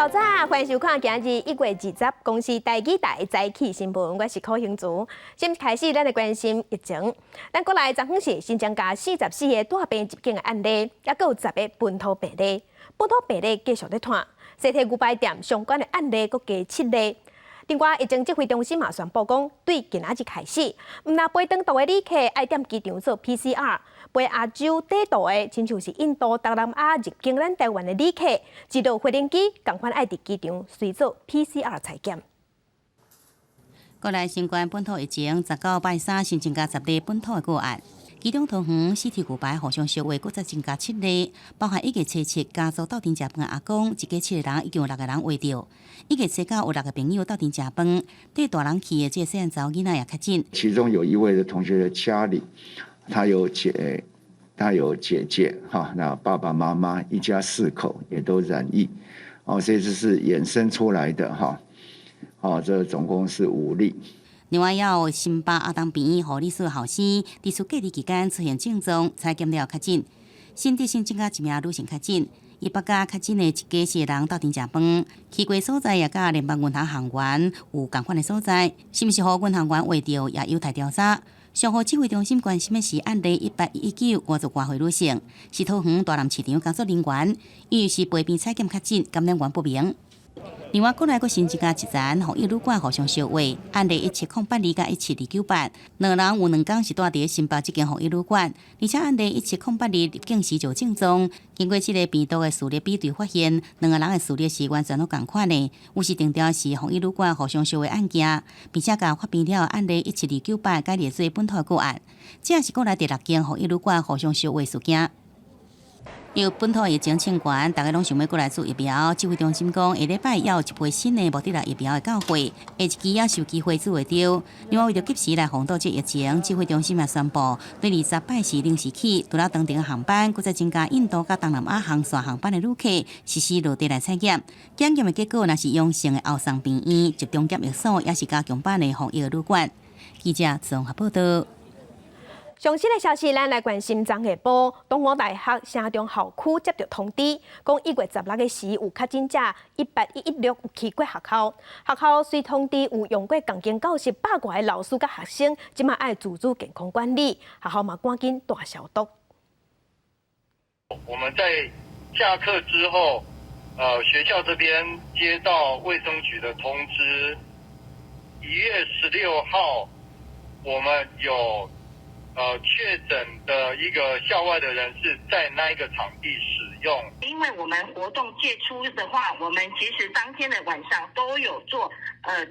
早，歡迎收看今日1月20公視台語台早起新聞，我是柯興竹。先開始，咱來關心疫情。咱國內昨昏是新增加44個帶病入境的案例，猶閣有10個本土病例。本土病例繼續咧湠，西提牛排店相關的案例閣加七例。另外，疫情指揮中心嘛宣布講，對今仔日開始，毋但飛長途的旅客愛踮機場做 PCR，飛亞洲短途的，親像是印度、東南亞入境咱台灣的旅客，一落飛行機，仝款愛佇機場隨做 PCR 採檢。國內新冠本土疫情，19拜三新增加10例本土的個案，其中桃園四鐵牛排互相相話，閣再增加七例，包含1月初7家族鬥陣食飯阿公，一家七个人已經有六個人穢著。1月初9有六個朋友鬥陣食飯，綴大人去的這個細漢查某囡仔也確診。其中有一位的同學的家裡，他有姐姐，哈，那爸爸媽媽一家四口也都染疫，哦，所以這是衍生出來的，哈，哦，這總共是五例。另外，也有新北阿東病院護理師後生，佇厝隔離期間出現症狀，採檢了確診。新竹新增加一名女性確診，伊捌佮確診的一家四个人鬥陣食飯，去過所在也佮聯邦銀行行員有仝款的所在，是毋是予銀行員穢著，也有待調查。上予指揮中心關心的是案例18119 50外歲女性，是桃園大南市場工作人員，因為是陪病採檢確診，感染源不明。另外，國內閣新增加一層防疫旅館互相相話，案例1708-2佮17298，兩人有兩工是蹛佇新北這間防疫旅館，而且案例1708-2入境時就有症狀，經過這个病毒的序列比對發現，兩個人的序列是完全攏仝款的，於是定調是防疫旅館互相相話案件，並且共發病了案例17298改列做本土個案，這是國內第六件防疫旅館互相相話事件。由本土疫情衝懸，大家攏想欲閣來注疫苗。指揮中心講，下禮拜猶有一批新的莫德納疫苗會到貨，下一期也是有機會注會著。另外，為著及時來防堵這疫情，指揮中心也宣布，對20拜四零時起，除了長程航班，閣再增加印度佮東南亞航線航班的旅客實施落地來採檢。檢驗的結果若是陽性的，後送病院、集中檢疫所，抑是加強版的防疫旅館。記者綜合報道。上新的消息，咱來關心昨下晡，東吳大學城中校區接到通知，講1月16的時有確診者18116有去過學校，學校隨通知有用過仝間教室百外个老師佮學生，這馬愛自主健康管理，學校嘛趕緊大消毒。我們在下課之後，學校這邊接到衛生局的通知，1月16號，我們有確診的一個校外的人士在那一個場地使用。因為我們活動借出的話，我們其實當天的晚上都有做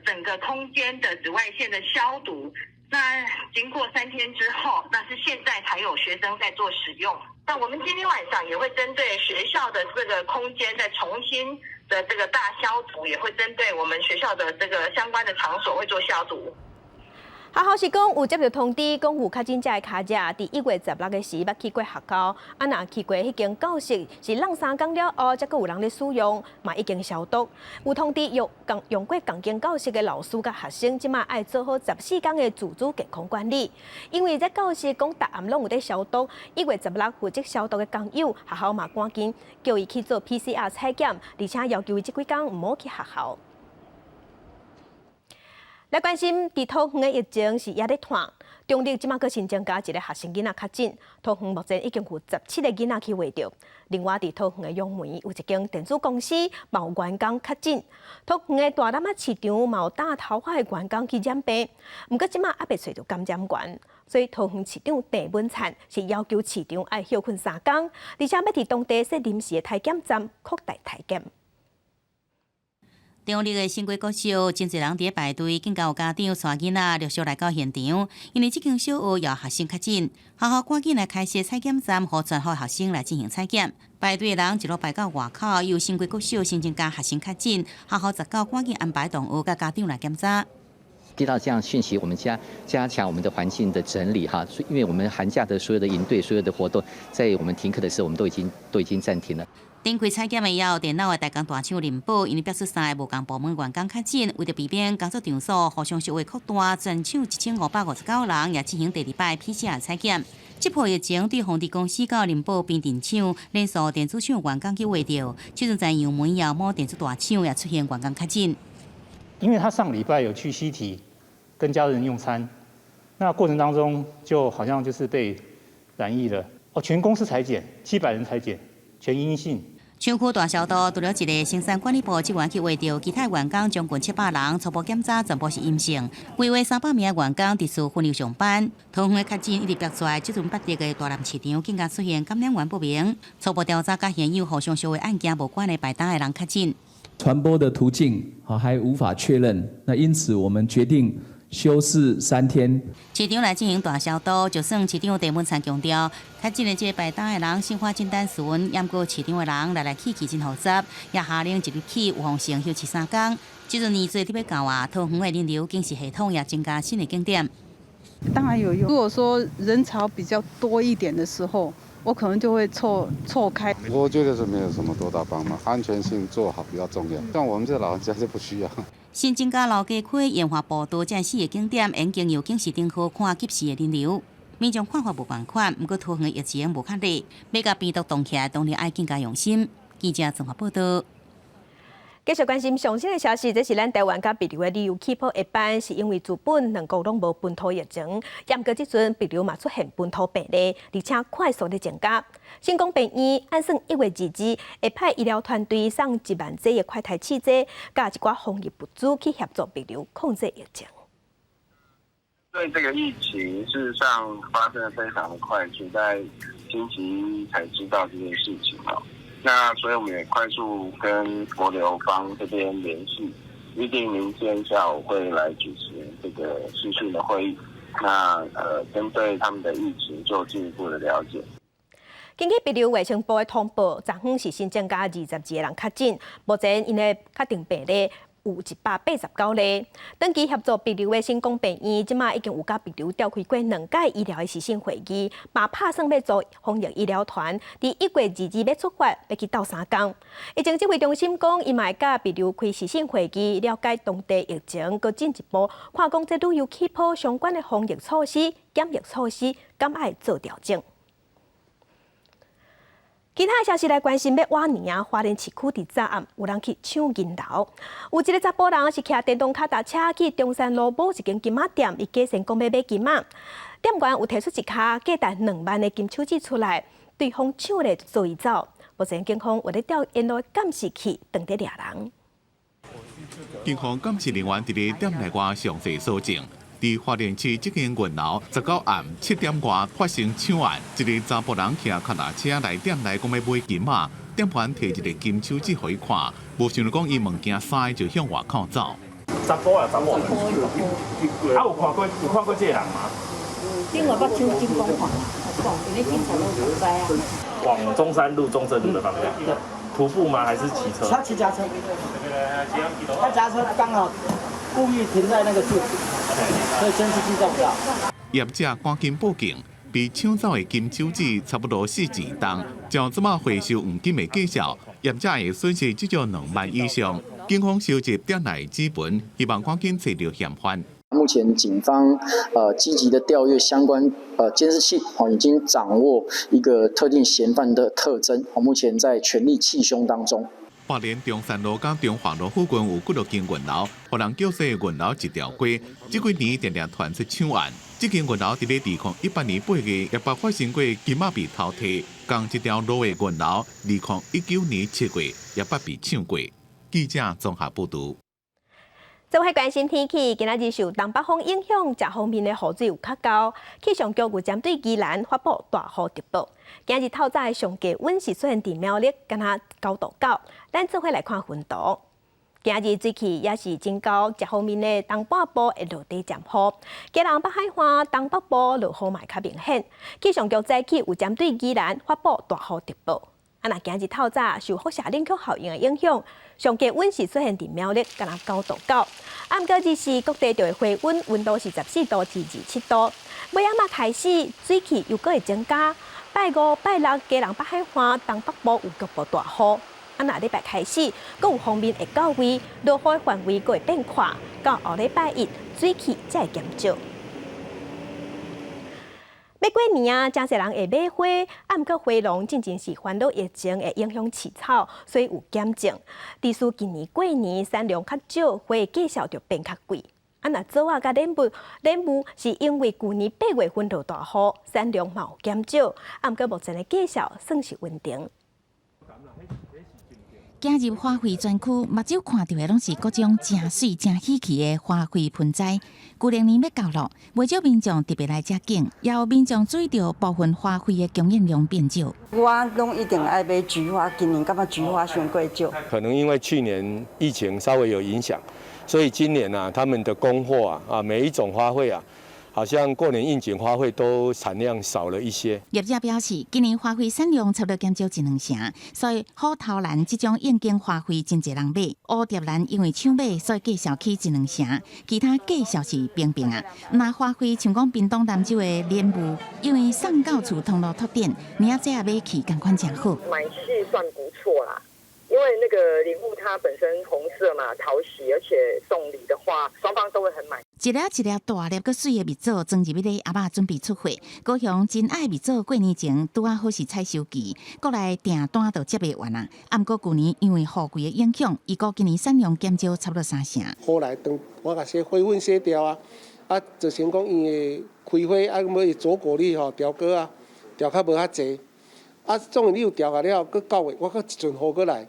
整個空間的紫外線的消毒。那經過3天之後，那是現在才有學生在做使用。那我們今天晚上也會針對學校的這個空間再重新的這個大消毒，也會針對我們學校的這個相關的場所會做消毒。學校是講有接到通知，講有確診者的跤跡，佇1月16的時捌去過學校，啊若去過彼間教室是挵3工了後，才閣有人咧使用，嘛已經消毒。有通知用過仝間教室的老師佮學生，這馬愛做好14工的自主健康管理。因為這教室講逐暗攏有咧消毒，1月16負責消毒的工友，學校嘛趕緊叫伊去做 PCR 採檢，而且要求伊這幾工毋好去學校。來關心，佇桃園的疫情是猶咧湠，中壢這馬閣新增加一个學生囡仔確診，桃園目前已經有17個囡仔去穢著。另外，佇桃園的楊梅有一間電子公司嘛有員工確診，桃園的大湳仔市場嘛有打頭髮的員工去染病，毋過這馬猶未揣著感染源，所以桃園市長鄭文燦是要求市場愛歇睏3工，而且欲佇當地設臨時的篩檢站擴大篩檢。中壢的新街國小，真濟人佇咧排隊，更加有家長帶囡仔陸續來到現場。因為這間小學有學生確診，學校趕緊來開設採檢站，予全校學生來進行採檢。排隊的人一路排到外口，由新街國小新增加學生確診，學校19趕緊安排同學佮家長來檢查。接到這樣訊息，我們加強我們的環境的整理哈，因為我們寒假的所有的營隊、所有的活動，在我們停課的時候，我們都已經暫停了。頂開採檢的後，電腦的代工大廠仁寶，因為逼出三个無仝部門員工確診，為著避免工作場所互相相會擴大，全廠1559人也進行第二擺 PCR 採檢。這波疫情對宏致公司佮仁寶平鎮廠連鎖電子廠員工去畫著，這陣在楊梅耀某電子大廠也出現員工確診。因為他上禮拜有去西堤跟家人用餐，那過程當中就好像就是被染疫了。哦，全公司採檢，700人採檢，全陰性。廠區大消毒，除了一个生產管理部職員去畫著，其他員工將近700人初步檢查全部是陰性。規劃300名員工佇厝分流上班。桃園的確診一直爆出來，這陣八德的大南市場更加出現感染源不明。初步調查佮現有互相相會案件無關的擺檔的人確診。傳播的途徑啊還無法確認，那因此我們決定休市3天。市場來進行大消毒，就算市長鄭文燦強調，確診的這个擺檔的人生活真單純，毋過市場的人來來去去真複雜，也下令一日起預防性休市3工。這陣年節特別到啊，桃園的人流警示系統也增加新的景點。當然有用。如果說人潮比較多一點的時候，我可能就會錯開。我覺得是沒有什麼多大幫忙，安全性做好比較重要。像我們這老人家就不需要。新增加老街區、研華步道這四个景點，沿經由警示燈號看急時的人流。民眾看法無仝款，毋過桃園疫情無較熱，欲共病毒擋起來，當然愛更加用心。記者綜合報道。繼續關心上新的消息，這是咱台灣佮帛琉的旅遊氣泡一般，是因為自本兩國攏無本土疫情，毋過這陣帛琉嘛出現本土病例，而且快速咧增加。成功病院按算1月22日會派醫療團隊送1萬劑的快篩試劑，佮一寡防疫物資去協助帛琉控制疫情。對這個疫情，事實上發生得非常的快速，在星期一才知道這件事情哦。那所以我們也快速跟帛琉方這邊聯繫，預定明天下午會來舉行這個視訊的會議。那針對他們的疫情做進一步的了解。根據帛琉衛生部的通報，昨昏是新增加22個人確診，目前𪜶的確定病例有189例。長期協助帛琉的成功病院，這馬已經有佮帛琉召開過兩屆醫療的視訊會議，嘛拍算欲組防疫醫療團，佇1月22日欲出發，欲去鬥相共。疫情指揮中心講，伊嘛會佮帛琉開視訊會議，了解當地疫情，閣進一步看講這旅遊氣泡相關的防疫措施、檢疫措施，敢愛做調整。其他消息來關心，欲倚年啊，花蓮市區佇昨暗有人去搶銀流，有一个查埔人是騎電動跤踏車去中山路某一間金仔店，伊假裝講欲買金仔，店員有提出一跤價值2萬的金手指出來，對方搶咧就做伊走。目前警方有咧調沿路監視器，當咧掠人。警方監視人員佇咧店內外詳細搜證。佇花蓮市這間銀樓，19暗7點外發生搶案，一个查埔人騎跤踏車來店內講欲買金仔，店員提一个金手指予伊看，無想著講伊物件塞就向外口走。查埔啊，查埔。啊，有看過這个人嗎？頂我捌搶金光看，講因為警察攏知啊。往中山路、中正路的方向。對。徒步嗎？還是騎車？他騎腳車。他腳車剛好故意停在那個柱子，所以監視器照不到。業者趕緊報警，被搶走的金手指差不多4錢重，照這馬回收黃金的計數，業者會損失至少2萬以上。警方收集店內指紋，希望趕緊揣著嫌犯。目前警方積極的調閱相關監視器，已經掌握一個特定嫌犯的特徵，目前在全力緝兇當中。花蓮中山路佮中華路附近有幾落間銀樓，予人叫做銀樓一條街。這幾年定定傳出搶案，這間銀樓佇咧2018年8月也捌發生過金仔被偷提。仝一條路的銀樓，2019年7月也捌被搶過。記者綜合報導。做伙關心天氣，今仔日受東北風影響，這方面的雨水有較厚。氣象局有針對宜蘭發布大雨特報。今日透早的上低溫是出現佇苗栗，敢若9度9。咱做伙來看雲圖。今日水氣也是真高，這方面的東半部會落地漸雨。基隆北海岸東北部落雨嘛會較明顯。氣象局早起有針對宜蘭發布大雨特報。啊，若今日透早受輻射冷卻效應的影響，上低溫是出現佇苗栗，敢若9度9。啊，毋過日時各地就會回溫，溫度是14度至27度。尾仔仔開始水汽又閣會增加，拜五、拜六基隆北海岸東北部有局部大雨。啊，若禮拜開始，閣有鋒面會到位，落雨範圍閣會變闊。到後禮拜一，水汽才會減少。欲過年啊，誠濟人會買花，啊，毋過花農進前是煩惱疫情會影響飼草，所以有減種。致使今年過年產量較少，花的價數就變較貴。啊，若棗仔佮蓮霧，蓮霧是因為舊年8月份落大雨，產量嘛有減少，啊，毋過目前的價數算是穩定。行入花卉專區，目睭看著的攏是各種誠媠、誠喜氣的花卉盆栽。舊曆年欲到囉，袂少民眾特別來遮揀，也有民眾注意著部分花卉的供應量變少。我攏一定愛買菊花，今年感覺菊花傷過少。可能因為去年疫情稍微有影響，所以今年啊，他們的供貨啊，啊每一種花卉啊，好像過年應景花卉都產量少了一些。業者表示，今年花卉產量差不多減少一兩成，所以虎頭蘭這種應景花卉真濟人買。蝴蝶蘭因為搶買，所以價數起一兩成，其他價數是平平啊。那花卉像講屏東南州的蓮霧，因為送到厝通路拓展，年仔這買去仝款誠好。買氣算不錯啦。因為那個蓮霧它本身紅色嘛，討喜，而且送禮的話，雙方都會很滿意。一粒一粒大粒閣媠的蜜棗裝入去禮盒仔，準備出貨。高雄真愛蜜棗過年前拄仔好是採收期，國內訂單都接袂完啊。啊，毋過舊年因為雨季的影響，預估今年產量減少差不多三成。後來當我共洗花粉洗掉啊，啊，就成講伊會開花啊，欲座果率吼調高啊，調較無遐濟。啊，總是你有調下了後，閣9月我閣一陣雨閣來。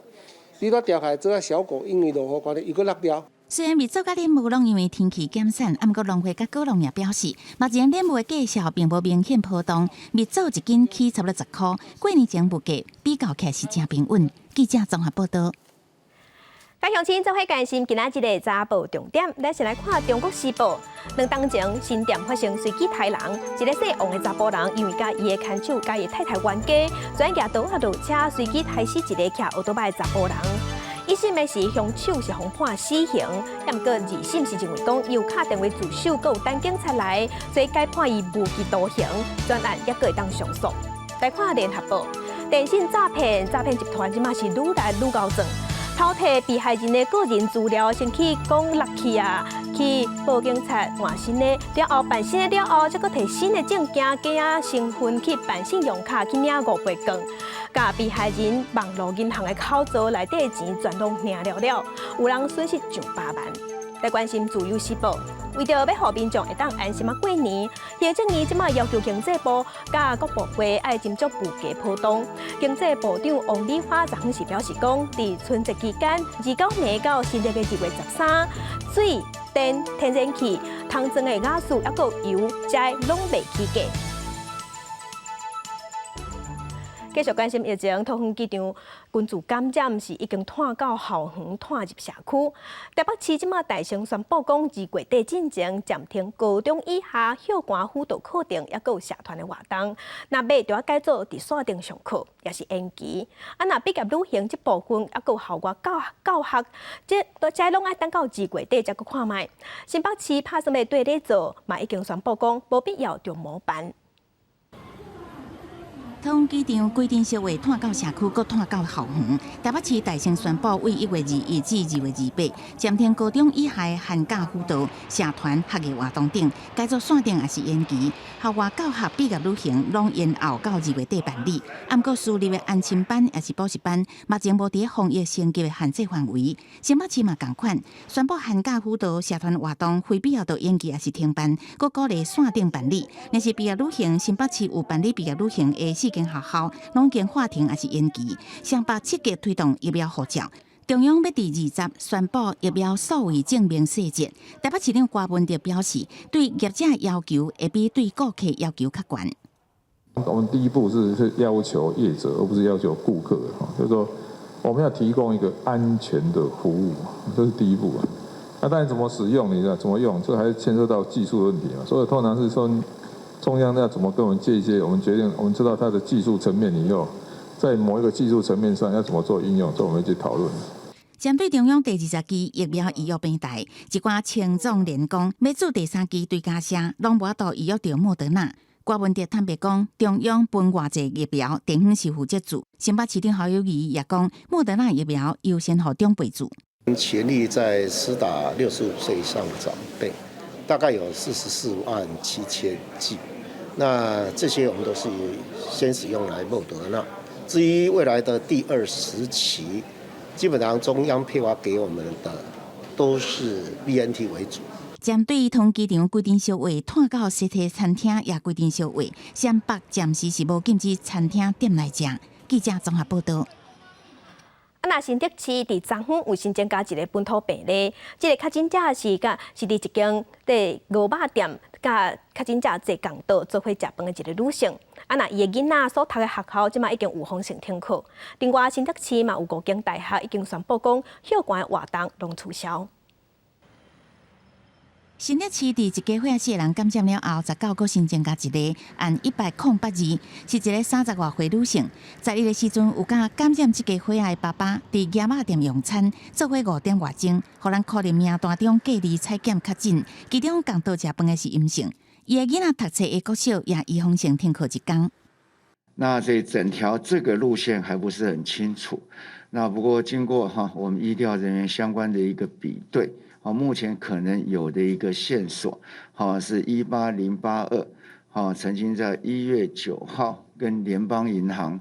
你煞調開做啊小果，因為落雨關係又閣落掉。雖然蜜棗佮蓮霧攏因為天氣減產，啊，毋過農會佮果農也表示，目前蓮霧的價數並無明顯波動，蜜棗一斤起差不多10箍，過年前物價比較起來是誠平穩。記者綜合報道。各鄉親做伙關心今仔日的早報重點，咱先來看《中國時報》。2冬前，新店發生隨機刣人，一个姓王的查埔人，因為佮伊的牽手佮伊太太冤家，轉舉刀仔落車隨機刣死一个騎歐多擺的查埔人。一審的時兇手是予判死刑，毋過二審是認為講伊有敲電話自首，閣有等警察來，所以改判伊無期徒刑，專案猶閣會當上訴。來看聯合報，電信詐騙詐騙集團這馬是愈來愈𠢕鑽。偷提被害人的個人資料，先去講落去啊，去報警察換新的，了後辦新的了後，才閣提新的證件、假身份去辦信用卡去領5倍券，共被害人網路銀行的口座內底錢全攏領了了，有人損失上百萬。來關心自由時報，為著欲予民眾會當安心仔過年，行政院這馬要求經濟部佮各部會愛斟酌物價波動。經濟部長王美花昨昏時表示講，佇春節期間，29暝到新曆的2月13，水電、天然氣、桶裝的瓦斯猶閣油，遮攏袂起價。繼續關心疫情，桃園機場群聚感染是已經湠到校園，湠入社區。台北市這馬大聲宣布講，2月底進前暫停高中以下歇寒輔導課程，猶閣有社團的活動。若欲著愛改做佇線頂上課，抑是延期。啊，若畢業旅行這部分，猶閣有校外教教學，這都遮攏愛等到2月底才閣看覓。新北市拍算欲綴咧做，嘛已經宣布講，無必要就無辦。桃園機場規定小話湠到社區，閣湠到校園。台北市大聲宣布，為1月21至2月28，暫停高中以下寒假輔導、社團、學藝活動等，改做線頂抑是延期。校外教學、畢業旅行攏延後到2月底辦理。毋過私立的安親班抑是補習班，目前無佇防疫升級的限制範圍。新北市嘛仝款，宣布寒假輔導、社團活動非必要就延期抑是停辦，閣鼓勵線頂辦理。若是畢業旅行，新北市有辦理畢業旅行的四間學校，攏已經喊停抑是延期。雙北積極推動疫苗護照。中央欲佇20宣布疫苗數位證明細節。台北市長柯文哲表示，對業者要求會比對顧客要求較懸。我們第一步是要求業者，而不是要求顧客。就是說，我們要提供一個安全的服務，這是第一步啊。那當然怎麼使用，你知道怎麼用，這還是牽涉到技術問題嘛。所以通常是說，中央要怎麼跟我們借一些，我們決定，我們知道它的技術層面以後，在某一個技術層面上要怎麼做應用，這我們去討論。針對中央第20支疫苗預約平台，一寡青壯年講欲注第三支追加射，攏無法度預約著莫德納。郭文哲坦白講，中央分偌濟疫苗，地方是負責注。新北市長侯友宜也講，莫德納疫苗優先予長輩注。全力在施打65歲以上的長輩，大概有44萬7千劑。那這些我們都是先使用來莫德納。至於未來的第20期，基本上中央配發給我們的都是 BNT 為主。針對桃園機場規定燒話，拖到實體餐廳也規定燒話，雙北暫時是無禁止餐廳店內食。記者綜合報道。啊，若新竹市佇昨昏有新增加一个本土病例，這个確診者是佮是佇一間佇牛肉店佮確診者坐仝桌做伙食飯的一个女性。啊，若伊的囡仔所讀的學校這馬已經有封城停課。另外，新竹市嘛有五間大學已經宣布講，休館活動攏取消。新竹市佇一家伙仔四个人感染了後，19閣新增加一例，案10008-2，是一个30外歲女性。11的時陣有佮感染這家伙仔的爸爸佇鴨肉店用餐，做伙5點外鐘，予人確認名單中隔離採檢確診，其中仝桌食飯的是陰性。伊的囡仔讀冊的國小也已封城停課一工。那這整條這個路線還不是很清楚。那不過經過哈我們醫調人員相關的一個比對。目前可能有的一個線索，是18082，曾經在1月9號跟聯邦銀行，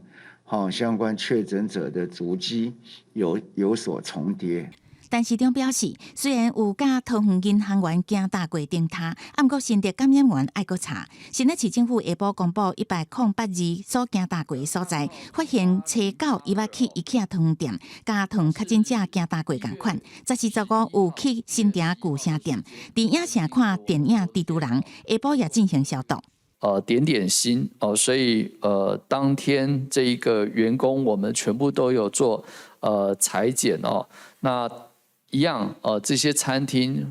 相關確診者的足跡有所重疊。陳市長表示，雖然有佮桃園銀行員行搭過燈塔，毋過新竹感染源愛閣查。新竹市政府下晡公布10082所行搭過的所在，發現初九伊捌去 IKEA 桃園店，佮桃園確診者行搭過仝款。14、15有去新店舊城店，佇影城看電影《蜘蛛人》，下晡也進行消毒。點點心哦，所以當天這一個員工，我們全部都有做採檢哦，那一樣，這些餐廳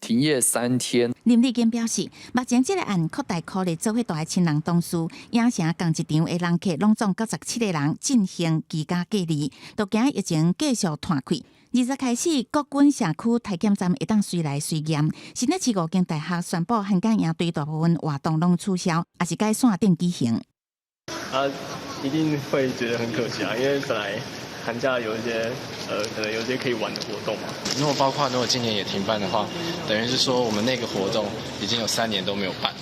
停業3天。林智堅表示，目前這個案擴大考慮做伙蹛的親人同事，影城仝一場的人客攏總97個人進行居家隔離，都驚疫情繼續湠開。20開始，國軍社區篩檢站會當隨來隨驗。新竹市五間大學宣布寒假營隊大部分活動攏取消，抑是改線頂舉行。啊，一定會覺得很可惜啊，因為本來寒假有一些可能有一些可以玩的活動嘛。如果包括如果今年也停辦的話，等於是說我們那個活動已經有3年都沒有辦。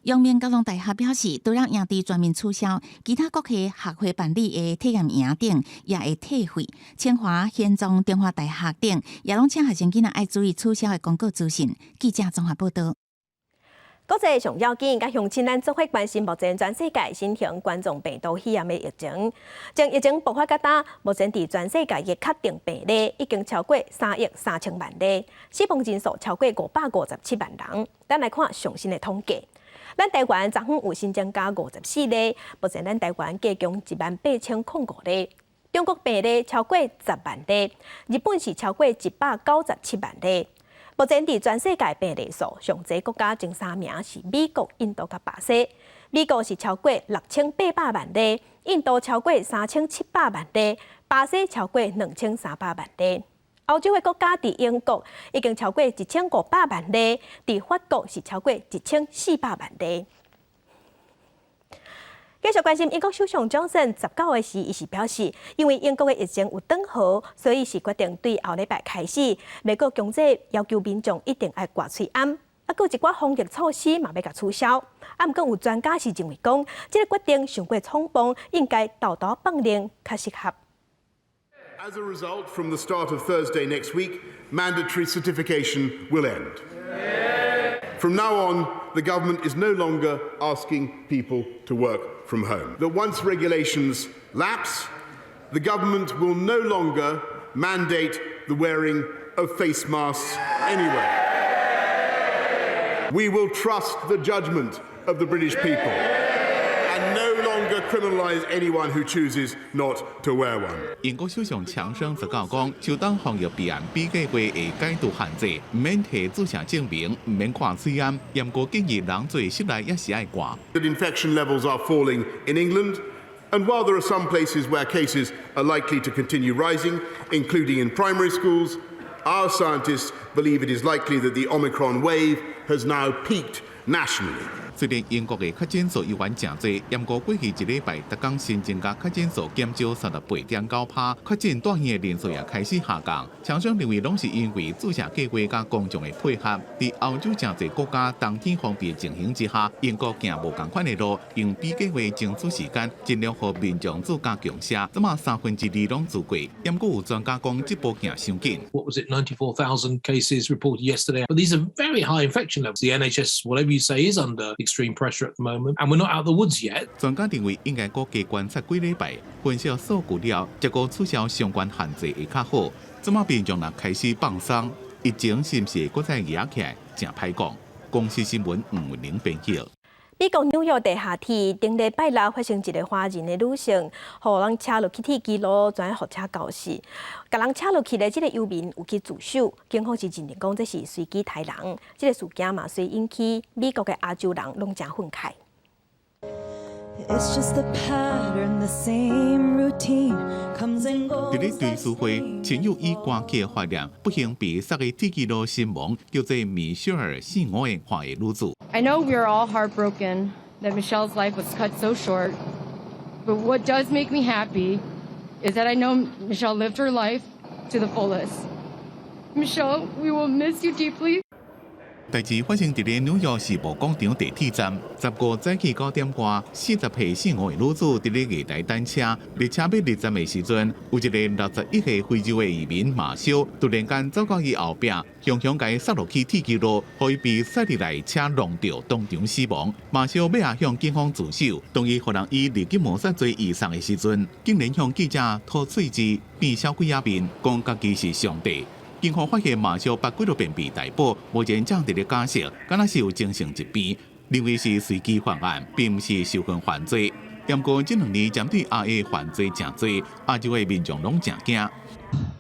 陽明交通大學表示，除了營隊全面取消，其他各系學會辦理的體驗營等也會退費。清華、玄奘、中華大學等也攏請學生囡仔愛注意取消的公告資訊。記者綜合報道。國際上要緊，佮鄉親咱做伙關心目前全世界新型冠狀病毒肺炎的疫情。從疫情爆發到今，目前佇全世界的確定病例已經超過3億3千萬例，死亡人數超過557萬人。咱來看上新的統計，咱台灣昨昏有新增加54例，目前咱台灣加總18,005例。中國病例超過10萬例，日本是超過197萬例。目前佇全世界病例數上濟國家前三名是美國、印度佮巴西。美國是超過6800萬例，印度超過3700萬例，巴西超過2300萬例。歐洲的國家佇英國已經超過1500萬例，佇法國是超過1400萬例。繼續關心英國首相強森19的時，伊是表示，因為英國的疫情有轉好，所以是決定對後禮拜開始，欲閣強制要求民眾一定愛掛喙罨，啊，閣有一寡防疫措施嘛欲共取消。啊，毋過有專家是認為講，這个決定傷過衝動，應該沓沓放令較適合。 As a result, from the start of Thursday next week, mandatory certification will end. From now on, the government is no longer asking people to work from home. That once regulations lapse, the government will no longer mandate the wearing of face masks anywhere. We will trust the judgment of the British people and no longer criminalise anyone who chooses not to wear one. 英國首相強生19講，就當防疫備案比計劃會解除限制，毋免提注射證明，毋免掛喙罨，毋過建議人做室內也是愛掛。 That infection levels are falling in England. And while there are some places where cases are likely to continue rising, including in primary schools, our scientists believe it is likely that the Omicron wave has now peaked nationally. 雖然英國的確診數依然誠濟，毋過過去一禮拜，逐工新增加確診數減少38.9%，確診住院的人數也開始下降。廠商認為，攏是因為注射計劃佮公眾的配合。佇歐洲誠濟國家冬天封閉的情形之下，英國行無仝款的路，用比計劃爭取時間，盡量予民眾做加強射，這馬2/3攏做過。毋過有專家講，這步行傷緊。 What was it, 94,000 cases reported yesterday? But these are very high infection levels. The NHS, whatever you say, is under extreme pressure at the moment, and we're not out of the woods yet. 專家認為應該閣加觀察幾禮拜，分析數據了，才閣取消相關限制會較好。這馬民眾若開始放鬆，疫情是毋是會閣再壓起來？誠歹講。公視新聞吳文玲編譯。美國紐約地下鐵頂禮拜六發生一个華人的女性，予人車落去鐵支路，轉予車軋死。共人車落去的這个遊民有去自首，警方是認定講這是隨機刣人。這个事件嘛，隨引起美國的亞洲人攏誠憤慨。 It's just the pattern, the same routine comes and goes. 佇咧追思會，親友以歌曲懷念不幸被殺的鐵支路身亡，叫做米歇爾姓吳的華裔女子。 I know we are all heartbroken that Michelle's life was cut so short, but what does make me happy is that I know Michelle lived her life to the fullest. Michelle, we will miss you deeply. 代誌發生佇咧紐約時貿廣場地鐵站，15早起9點外，40歲姓吳的女子佇咧月台等車，列車欲入站的時陣，有一个61歲非洲的移民馬修，突然間走到伊後壁，雄雄共伊捒落去鐵支路，予伊被塞入來車挏著，當場死亡。馬修尾仔向警方自首，當伊予人以二級謀殺罪移送的時陣，竟然向記者吐喙舌，變小鬼仔面，講家己是上帝。警方發現馬修捌幾落遍被逮捕，目前正佇咧假釋，敢若是有精神疾病，認為是隨機犯案，並毋是仇恨犯罪。毋過這兩年針對亞裔犯罪誠濟，亞洲的民眾攏誠驚。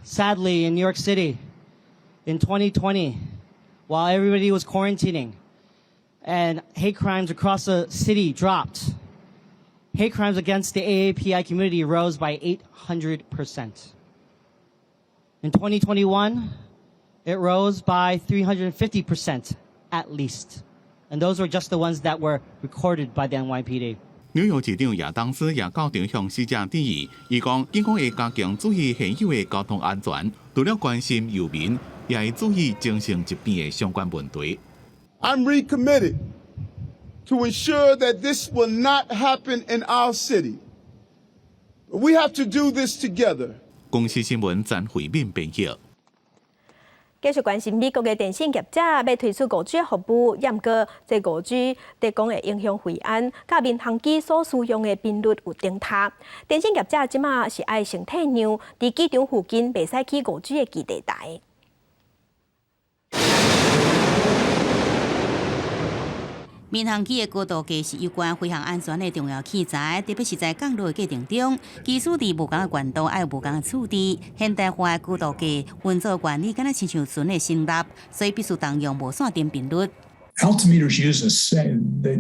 Sadly, in New York City, in 2020, while everybody was quarantining and hate crimes across the city dropped, hate crimes against the AAPI community rose by 800%. In 2021, it rose by 350% at least. And those were just the ones that were recorded by the NYPD. 紐約市長亞當斯也到場向死者致意，伊講警方會加強注意現有的交通安全，除了關心遊民，也會注意精神疾病的相關問題。 I'm recommitted to ensure that this will not happen in our city. We have to do this together. 公視新聞詹慧敏編譯。繼續關心美國的電信業者欲推出5G 服務，毋過這5G 提供會影響維安，佮民航機所使用的頻率有頂差。電信業者這馬是愛先退讓，佇機場附近袂使起5G 的基地台。民航機的高度計是有關飛行安全的重要器材，特別是在降落的過程中，機師佇無仝的高度愛有無仝的處置。現代化的高度計運作原理敢若親像船的升力，所以必須動用無線電頻率。 Altimeters use a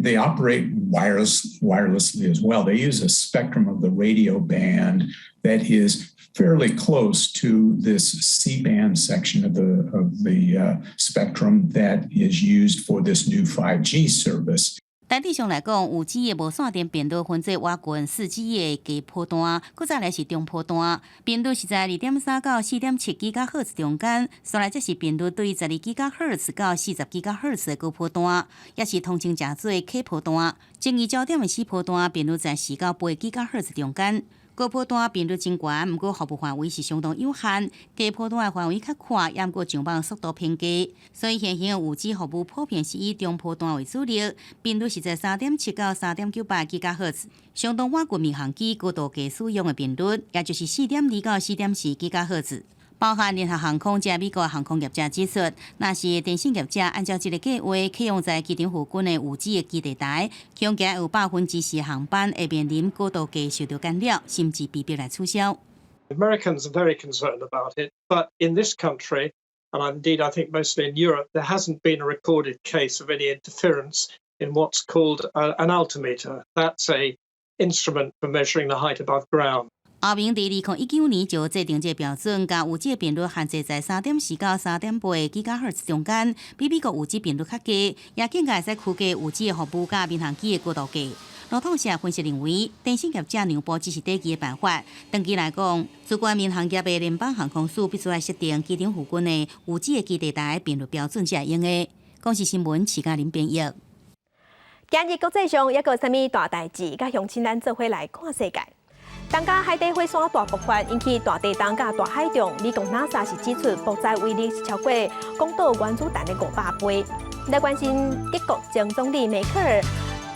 they operate wirelessly as well. They use a spectrum of the radio band that is fairly close to this C-band section of the spectrum that is used for this new 5G service. 大致上來講，5G 的無線電頻率分做倚近4G 的低波段，閣再來是中波段，頻率是在2.3到4.7吉赫茲中間，紲來則是頻率對12吉赫茲到40吉赫茲的高波段，也是通稱成做 K 波段。爭議焦點的 C 波段頻率在4到8吉赫茲中間。高波段頻率真懸，毋過服務範圍是相當有限；低波段的範圍較闊，也毋過上網速度偏低。所以現行的5G 服務普遍是以中波段為主力，頻率是在3.7到3.98吉赫茲，相當倚近民航機高度計使用的頻率，也就是4.2到4.4吉赫茲。包含聯合航空這美國航空業者指出，若是電信業者按照這个計劃，啟用在機場附近的5G 的基地台，恐驚有4%的航班會面臨高度計受到干擾，甚至被迫來取消。 Americans are very concerned about it, but in this country, and indeed I think mostly in Europe, there hasn't been a recorded case of any interference in what's called an altimeter. That's a instrument for measuring the height above ground. 歐盟佇2019年就制定這个標準，共有這頻率限制在3.4到3.8吉赫茲中間，比美國有這頻率較低，也更加會使區隔有這服務佮民航機的高度計。路透社分析認為，電信業者讓步只是短期的辦法，長期來講，主管民航業的聯邦航空署必須愛設定機場附近的有這基地台頻率標準才會用的。公視新聞，徐嘉玲編譯。今日國際上猶閣有啥物大代誌，佮鄉親咱做伙來看世界。東加海底火山大爆發，引起大地動佮大海漲。美國 NASA 是指出，爆炸威力是超過廣島原子彈的500倍。來關心德國前總理梅克爾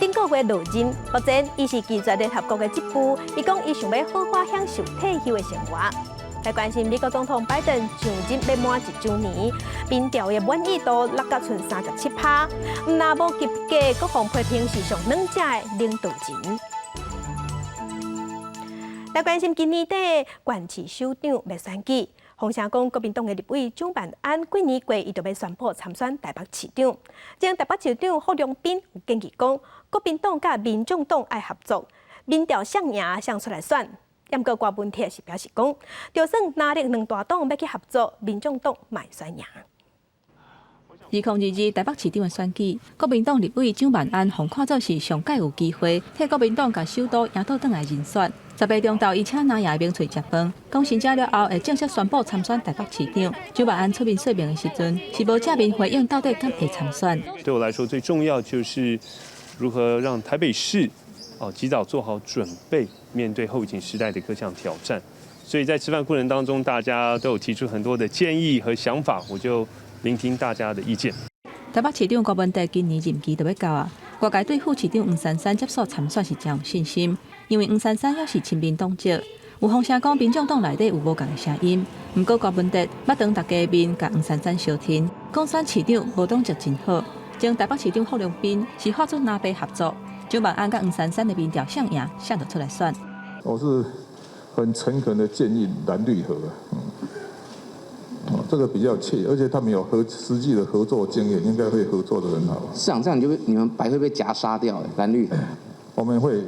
頂個月落任，目前伊是拒絕聯合國的職務，伊講伊想欲好好享受退休的生活。來關心美國總統拜登上任欲滿一週年，民調的滿意度落甲賰37趴，毋但無及格，閣予批評是上軟食的領導人。來關心今年底縣市首長欲選舉，風聲講國民黨的立委蔣萬安幾年過，伊就欲宣布參選台北市長。前台北市長郝龍斌有建議講，國民黨佮民眾黨愛合作，民調誰贏誰出來選。毋過郭文鐵是表示講，就算藍綠兩大黨欲去合作，民眾黨嘛會選贏。2022台北市長的選舉，國民黨立委蔣萬安予看做是上蓋有機會替國民黨共首都贏倒轉來人選。10號中晝，伊請藍營名喙食飯，講成家了後會正式宣布參選台北市長。蔣萬安出面說明的時陣，是無正面回應到底敢會參選。對我來說，最重要就是如何讓台北市哦及早做好準備，面對後疫情時代的各項挑戰。所以在吃飯過程當中，大家都有提出很多的建議和想法，我就聆聽大家的意見。台北市長郭文哲今年任期就欲到啊，外界對副市長黃珊珊接手參選是誠有信心，因為黃珊珊猶是親民黨籍，有風聲講民眾黨內底有無仝的聲音。毋過郭文哲捌當大家面共黃珊珊相挺，講選市長無黨籍真好。前台北市長郝龍斌是發出藍白合作，蔣萬安佮黃珊珊的民調誰贏，誰就出來選。我是很誠懇的建議藍綠合。這個比較切，而且他們有實際的合作經驗，應該會合作得很好。市長，這樣你就你們白會被夾殺掉，藍綠。我們會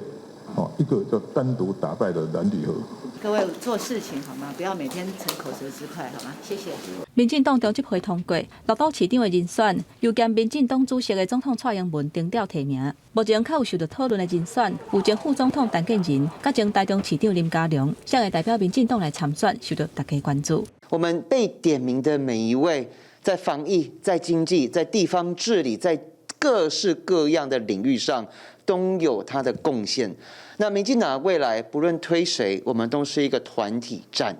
哦一個就單獨打敗的藍綠合。各位做事情好嗎？不要每天逞口舌之快，好嗎？謝謝。民進黨中執會通過六都市長的人選，由兼民進黨主席的總統蔡英文定調提名。目前較有受到討論的人選，有前副總統陳建仁，佮前台中市長林佳龍，誰會代表民進黨來參選，受到大家關注。我們被點名的每一位，在防疫、在經濟、在地方治理、在各式各樣的領域上，都有他的貢獻。那民進黨未來不論推誰，我們都是一個團體戰。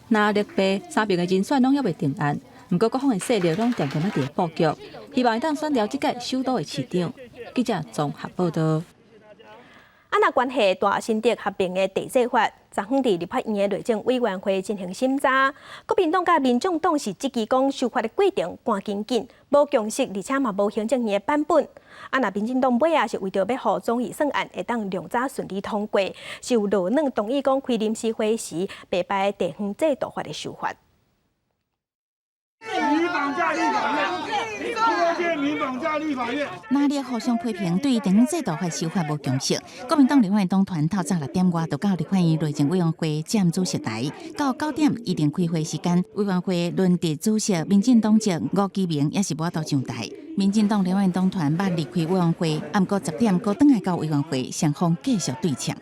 藍綠白三邊的人選攏猶未定案，毋過各方的勢力攏恬恬仔佇布局，希望會當選著這屆首都的市長。記者綜合報道。啊，若關係大新竹合併的地制法，昨昏佇立法院的內政委員會進行審查。國民黨佮民眾黨是質疑講修法的過程趕緊緊，無共識，而且嘛無行政院的版本。啊，若民進黨尾仔是為著欲予總預算案會當量早順利通過，是有落軟同意講開臨時會時，袂排地方制度法的修法。你綁架立法院，柯建銘綁架立法院。藍綠互相批評對地方制度法修法無共識。國民黨立法黨團透早6點外就到立法院內政委員會佔主席台，到9點預定開會時間，委員會輪值主席民進黨籍吳基明猶是無法度上台。民進黨立法黨團捌離開委員會，毋過10點閣轉來到委員會，雙方繼續對嗆。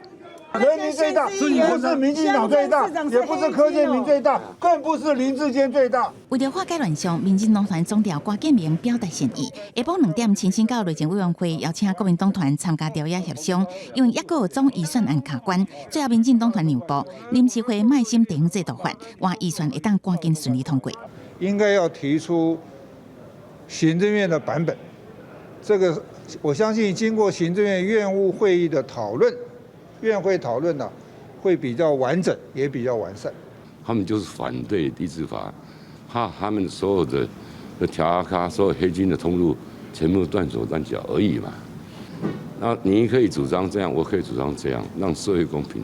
人民最大，不是民進黨最大，也不是柯建銘最大，更不是林智堅最大。為著化解亂象，民進黨團總召郭建明表達善意，下晡2點親身到內政委員會邀請國民黨團參加朝野協商，因為猶閣有總預算案卡關，最後民進黨團讓步，臨時會莫審地方制度法，換預算會當趕緊順利通過。應該要提出行政院的版本，這個我相信經過行政院院務會議的討論。院會討論呢，會比較完整，也比較完善。他們就是反對地制法，怕他們所有的調卡、所有黑金的通路全部斷手斷腳而已嘛。那你可以主張這樣，我可以主張這樣，讓社會公平。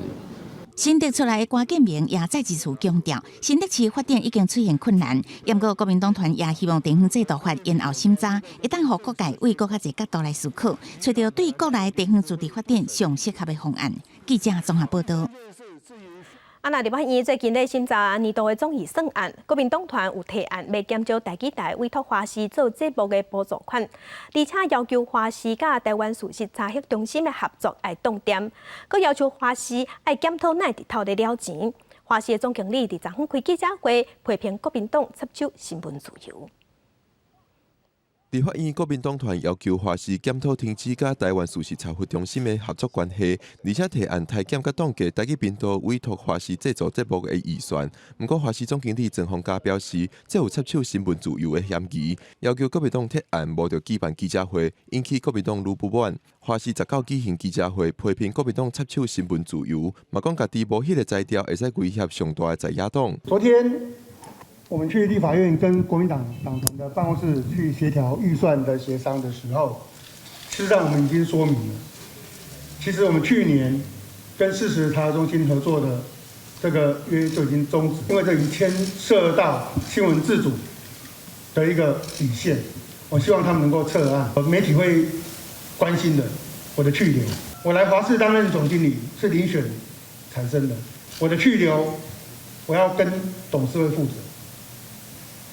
新竹出來的郭建明也再一次強調，新竹市發展已經出現困難。毋過國民黨團也希望地方制度法延後審查，會當予各界為閣較濟角度來思考，揣著對國內地方自治發展上適合的方案。記者綜合報道。啊，那立法院最近咧審查年度的總預算案，國民黨團有提案，欲減少台語台委託華視做節目的補助款，而且要求華視佮台灣事實查核中心的合作愛凍定，閣要求華視愛檢討哪會直偷咧了錢。華視的總經理佇昨昏開記者會，批評國民黨插手新聞自由。立法院國民黨團要求華視檢討停止佮台灣事實查核中心的合作關係，而且提案裁減佮凍結台語頻道委託華視製作節目的預算。毋過華視總經理曾鴻嘉表示，這有插手新聞自由的嫌疑，要求國民黨撤案無著舉辦記者會，引起國民黨愈不滿。華視19舉行記者會，批評國民黨插手新聞自由，嘛講家己無彼个才調會使威脅上大的在野黨。昨天，我們去立法院跟國民黨黨團的辦公室去協調預算的協商的時候，事實上我們已經說明了，其實我們去年跟事實查核中心合作的這個約就已經終止，因為這已經牽涉到新聞自主的一個底線。我希望他們能夠撤案，媒體會關心的。我的去留，我來華視擔任總經理是遴選產生的，我的去留，我要跟董事會負責。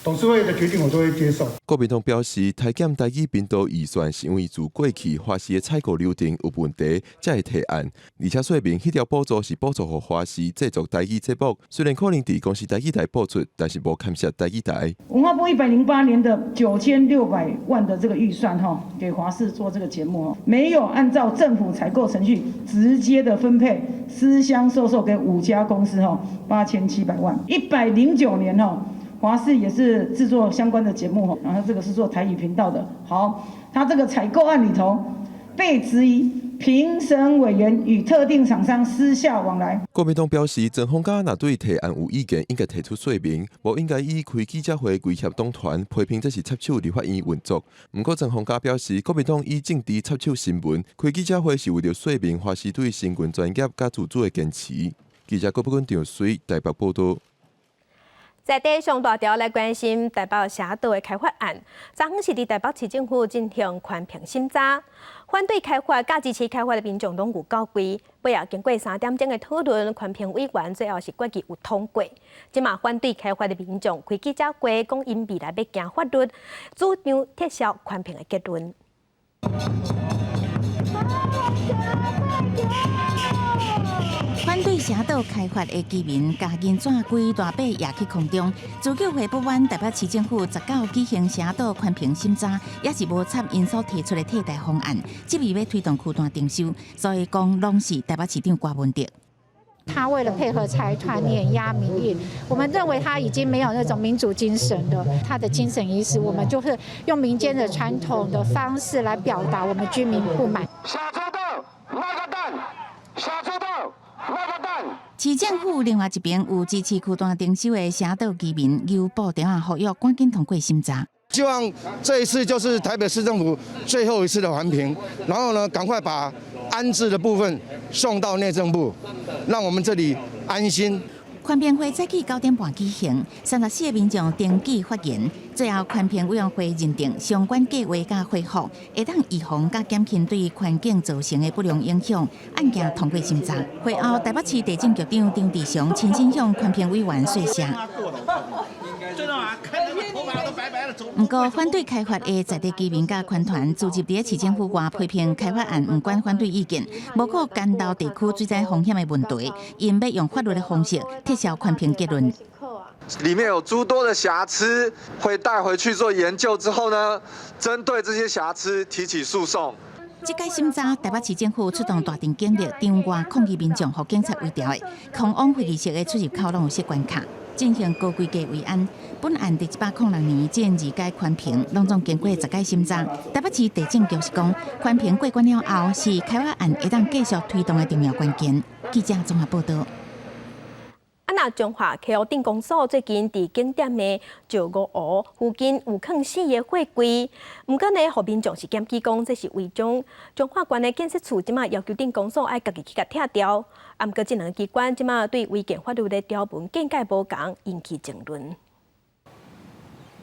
董事會的決定我都會接受。國民黨表示，裁減台語頻道預算是因為自過去華視的採購流程有問題，才會提案。而且說明彼條補助是補助予華視製作台語節目，雖然可能佇公視台語台播出，但是無牽涉台語台。文化部108年的9600萬的這個預算，哈，給華視做這個節目，沒有按照政府採購程序直接的分配，私相授受給五家公司，哈，8700萬。109年，哈。華視也是製作相關的節目，然後這個是做台語頻道的。好，他這個採購案裡頭被質疑評審委員與特定廠商私下往來。國民黨表示，曾鴻嘉若對提案有意見，應該提出說明，無應該以開記者會威脅黨團，批評這是插手立法院運作。毋過曾鴻嘉表示，國民黨以政治插手新聞，開記者會是為著說明華視對新聞專業佮自主的堅持。記者郭寶君、張水台北報道。在地上大條來關心台北社道的開發案，昨昏是佇台北市政府進行環評審查，反對開發佮支持開發的民眾攏有夠濟。尾後經過3點鐘的討論，環評委員最後是決議有通過。這馬反對開發的民眾開記者會，講𪜶未來欲行法律，主張撤銷環評的結論。反對社道開發的居民，共銀紙規大把攑去空中。自救會不滿台北市政府19舉行社道環評審查，也是無採𪜶所提出的替代方案，執意欲推動區段徵收，所以講攏是台北市長郭文德。他為了配合財團碾壓民意，我們認為他已經沒有那種民主精神了。他的精神已死，我們就是用民間的傳統的方式來表達我們居民不滿。下車道，賣個蛋！下車道，賣個蛋！市政府另外一邊有支持區段徵收的社道居民，由布條仔呼籲趕緊通過審查。希望這一次就是台北市政府最後一次的環評，然後呢，趕快把安置的部分送到內政部，讓我們這裡安心。環評會早起9點半舉行，34個民眾登記發言，最後環評委員會認定相關計畫佮回復，會當預防佮減輕對環境造成的不良影響，案件通過審查。會後，台北市地政局長張志祥親身向環評委員說謝。毋過，反對開發的在地居民佮環團聚集佇市政府外批評開發案，毋管反對意見，無顧干道地區水災風險的問題，𪜶欲用法律的方式撤銷環評結論。裡面有諸多的瑕疵，會帶回去做研究之後呢，針對這些瑕疵提起訴訟。這屆審查，台北市政府出動大陣警力，場外抗議民眾，予警察圍牢的，空往會議室的出入口攏有設關卡，進行高規格維安。本案佇106年進二階環評，攏總經過10屆審查。台北市地政局是講，環評過關了後，是開發案會當繼續推動的重要關鍵。記者綜合報道。啊，若啊，彰化溪湖鎮公所最近佇景點的石梧湖附近有囥四个貨櫃，毋過呢，予民眾是檢舉講這是違章。彰化縣的建設處這馬要求鎮公所愛家己去共拆掉。啊，毋過這兩个機關這馬對違建法律的條文見解無仝，引起爭論。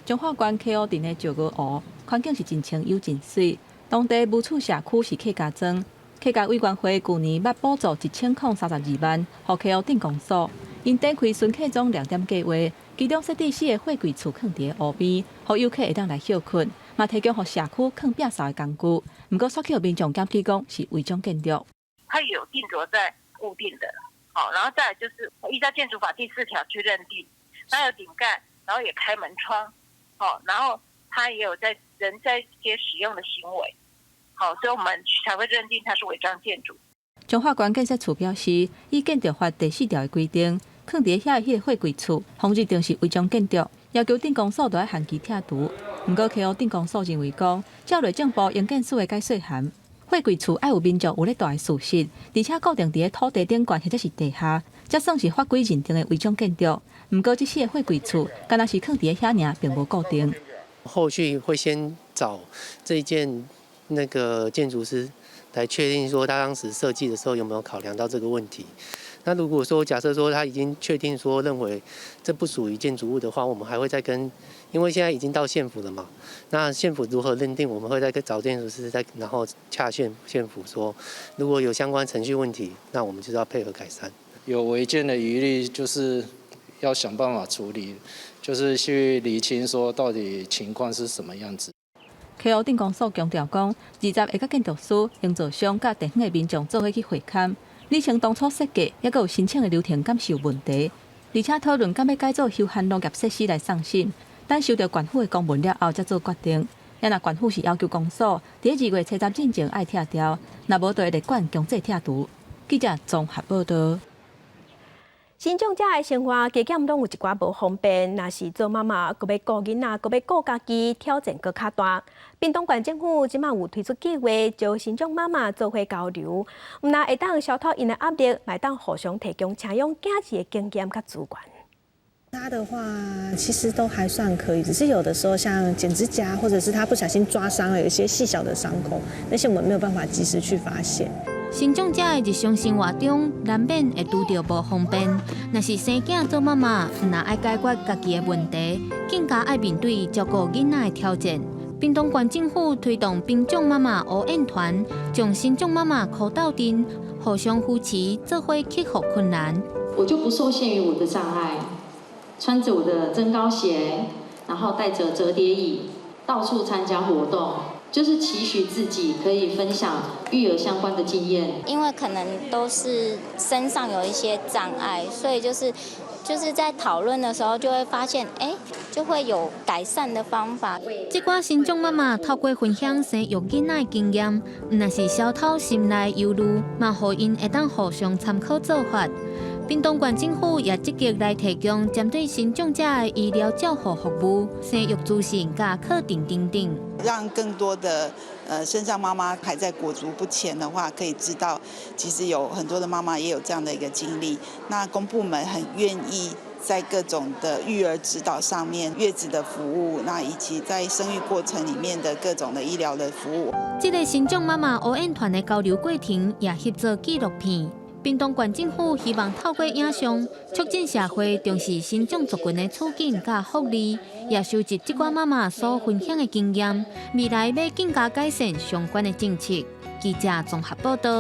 彰化縣溪湖鎮的石梧湖環境是真清又真媠，當地無厝社區是客家莊。客家委員會舊年捌補助1032萬，予溪湖鎮公所，𪜶展開巡客莊亮點計畫，其中設置四个貨櫃厝囥佇湖邊，予遊客會當來歇睏，嘛提供予社區囥摒掃的工具。毋過，煞予民眾檢舉講是違章建築。它有定著在固定的，好，然後再來就是依照建築法第四條去認定，它有頂蓋，然後也開門窗，好，然後它也有在人在一些使用的行為。好，所以我們才會認定它是違章建築。彰化縣建設處表示，依建築法第四條的規定，囥佇遐的彼个貨櫃厝，予認定是違章建築，要求鎮公所著愛限期拆除。毋過溪湖鎮公所認為講，照內政部營建署的解說函，貨櫃厝愛有民眾有咧蹛的事實，而且固定佇咧土地頂懸或者是地下，才算是法規認定的違章建築。毋過這四个貨櫃厝，敢若是囥佇咧遐爾，並無固定。後續會先找這一件那個建築師來確定說他當時設計的時候有沒有考量到這個問題。那如果說假設說他已經確定說認為這不屬於建築物的話，我們還會再跟，因為現在已經到縣府了嘛。那縣府如何認定，我們會再跟找建築師再然後洽縣縣府說，如果有相關程序問題，那我們就要配合改善。有違建的疑慮，就是要想辦法處理，就是去釐清說到底情況是什麼樣子。溪湖鎮公所強調講，20日會佮建築師、營造商佮地方的民眾做伙去會勘，釐清當初設計猶閣有申請的流程敢是有問題，而且討論敢欲改做休閒農業設施來送審，等收著縣府的公文了後，才做決定。啊若縣府是要求公所佇2月70進前愛拆掉，若無就會列管強制拆除。記者綜合報導。身障者的生活加減攏有一寡無方便，若是做媽媽，閣欲顧囡仔，閣欲顧家己，挑戰閣較大。屏東縣政府這馬有推出計劃，招身障媽媽做伙交流，毋但會當消除𪜶的壓力，嘛會當互相提供請養囝兒的經驗佮資源。他的話其實都還算可以，只是有的時候像剪指甲，或者是他不小心抓傷了，有一些細小的傷口，那些我們沒有辦法及時去發現。身障者的日常生活中，難免會拄著無方便。若是生囝做媽媽，毋但愛解決家己的問題，更加愛面對照顧囡仔的挑戰。屏東縣政府推動冰障媽媽烏燕團，將身障媽媽箍鬥陣，互相扶持，做伙克服困難。我就不受限於我的障礙，穿着我的增高鞋，然後帶着折疊椅，到處參加活動。就是期許自己可以分享育兒相關的經驗，因為可能都是身上有一些障礙，所以就是在討論的時候就會發現，哎，就會有改善的方法。這寡身障媽媽透過分享生育囡仔的經驗，毋但是消除心內憂慮，嘛予𪜶會當互相參考做法。屏東縣政府也積極來提供針對身障者的醫療照護服務、生育資訊佮課程等等，讓更多的身障媽媽還在裹足不前的話，可以知道其實有很多的媽媽也有這樣的一個經歷。那公部門很願意在各種的育兒指導上面、月子的服務，那以及在生育過程裡面的各種的醫療的服務。這个身障媽媽烏燕團的交流過程，也翕做紀錄片。屏東縣政府希望透過影像，促進社會重視身障族群的處境佮福利，也收集這寡媽媽所分享的經驗，未來欲更加改善相關的政策。記者綜合報導。